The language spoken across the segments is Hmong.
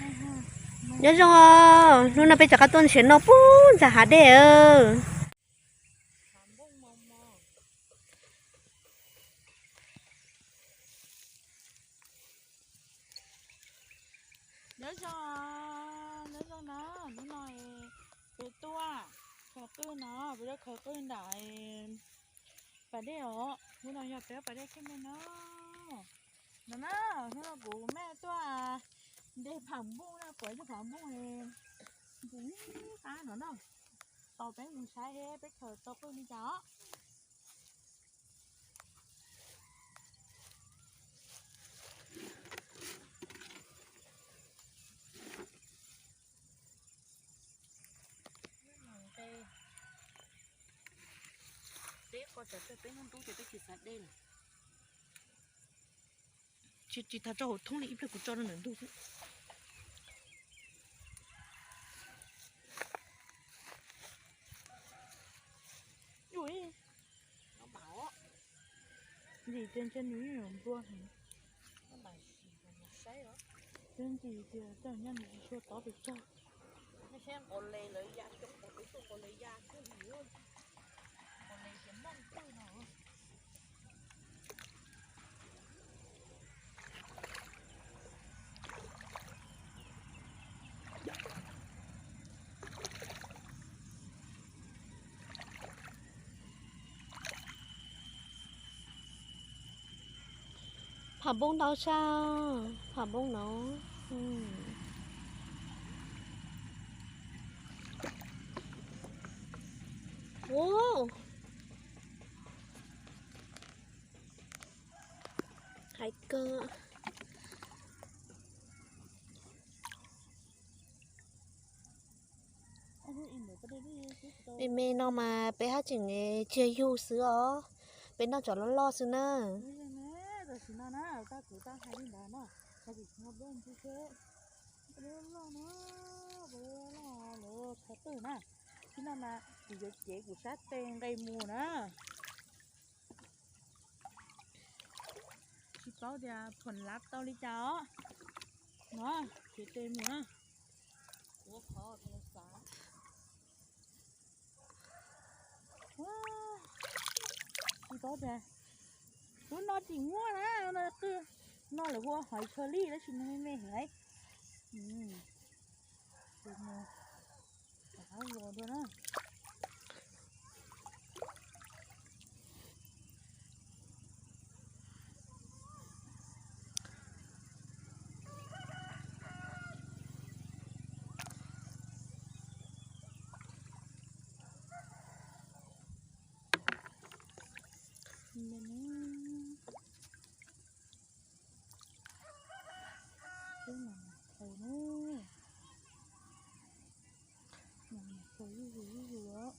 Nyob zoo, hnub no peb rov qab tuaj nrhiav noj pub ntxag hav dej. Nyob zoo, nyob zoo na, hnub no peb tuaj khaws qwj no, peb tuaj khaws qwj nram pas dej os, hnub no yog peb pas dej kiag me no. No na, hnub no kuv mej tuaj de pham npum na, kuv ib tug pham npum ntws qab no na, tos peb mus saib peb khaws tau qwj li cas os. Teb qo tsam peb hnub ntub ces peb tsis xav de lawm. Tsis, tsis tas tso hauv thoob li, ib pliag kuv tso rau ntawm ntug xwb. Ntxim tias ntshe nws yeej yuav nplua heev. Twb ntxim tias tej zaum nyaj nws tsis tshua tod pes tsawg. Pham npum ntau tshaj, pham npum no. Ua, hais kawg. Me me no mas peb haj tseem tsis yug xwb os, peb noj cov loj loj xwb na. Tam sim no na, kuv hais li ntawd no, loj no, lawv khaws qwj na, tib no mas kuv yuav cev kuv sab tes nqes mus na. Tsis paub tias phuam lav tau li cas os. No, cev tes mus na. Kuv qhov xav, tsis paub tias, lub no tsis muaj na, no lawv hu ua hais tsho lij tab sis nws me me heev. Ces mus rov qab los dua na. Peb mam khaws na, mam khaws zuj zus zuj zus os.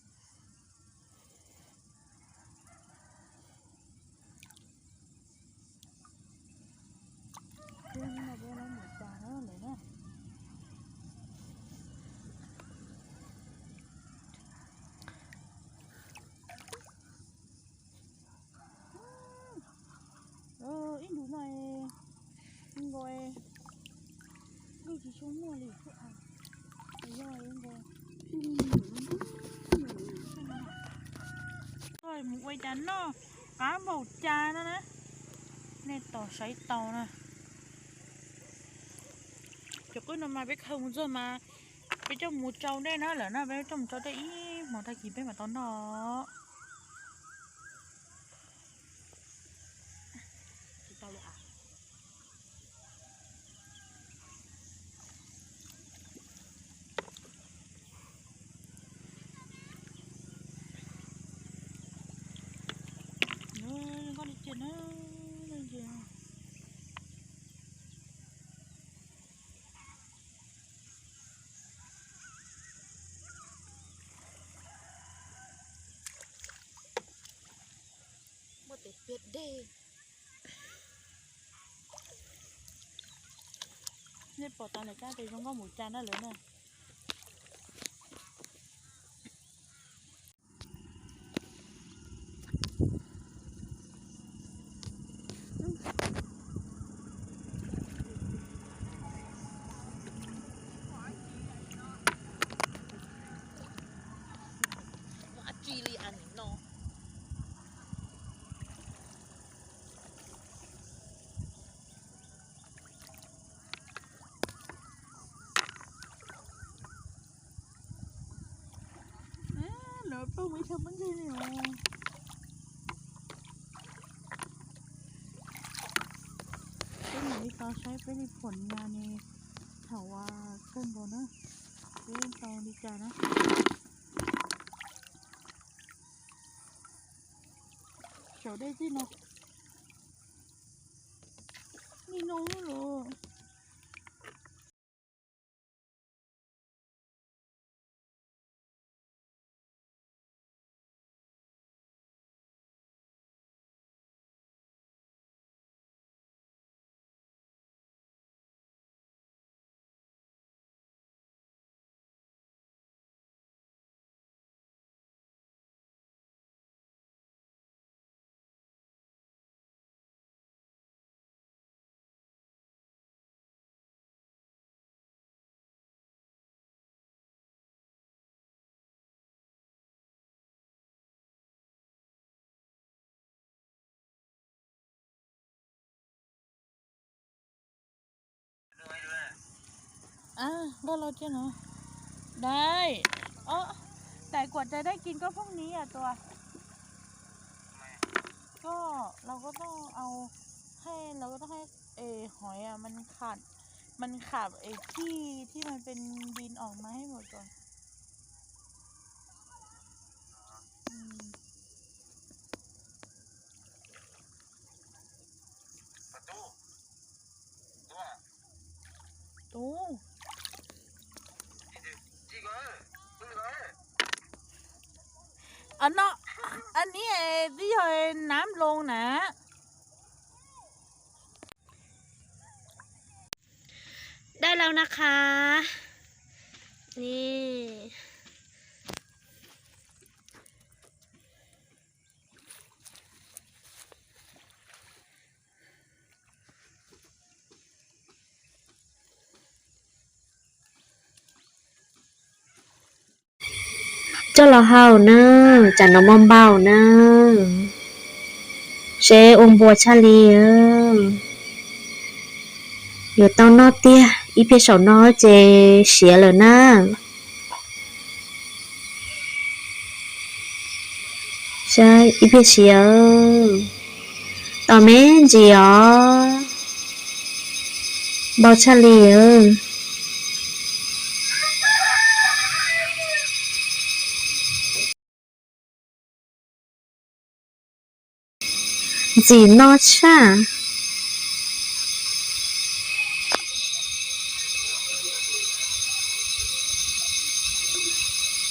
Peb no peb los mus tas na lawm na. Ib ntus no nkaus, nkaus tsis tshua muaj li, yog nkaus. Mus ua cas noj qab npaum cas no na, nej tos saib tau na. Cov qwj no mas peb khaws mus txog mas peb coj mus tsau dej na, lawm na peb coj mus tsau dej ib hmos tag kis peb mam tau noj. Muaj tes piam dej. Nej pom tas lawm kab tes zoo nkauj mus cas na lawm na. Peb mam li tau saib peb li phuam na ne, thaum uas kawg nkaus na, peb tau li cas na. Saum dej tij no, ni no los. Nqaj los tsiaj no. Dais, o, dais kuam tais dais kis koj phooj ni a tua. Koj, เราก็ต้องเอา ให้ เราก็ต้องให้ เออ หอยอ่ะ มันขาด มันขาดไอ้ที่ ที่มันเป็นดินออกมาให้หมดก่อน Tus. Tus. Tus. Anib twb yog nab loo na. Dai laus na qha. Ni. Coj los hau na, tsam no muaj npau na. Seb ua npua tshaj li. Yuav tau noj tiag, ib pliag saum no ces siav lawm na. Saib ib pliag siav, tom me ntsis os, npau tshaj li. Ntxim no tshaj.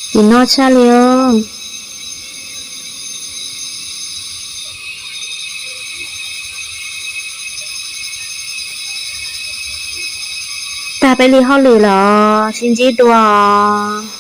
Ntxim no tshaj li os. Tag peb li hauj lwm los sib ntsib dua os.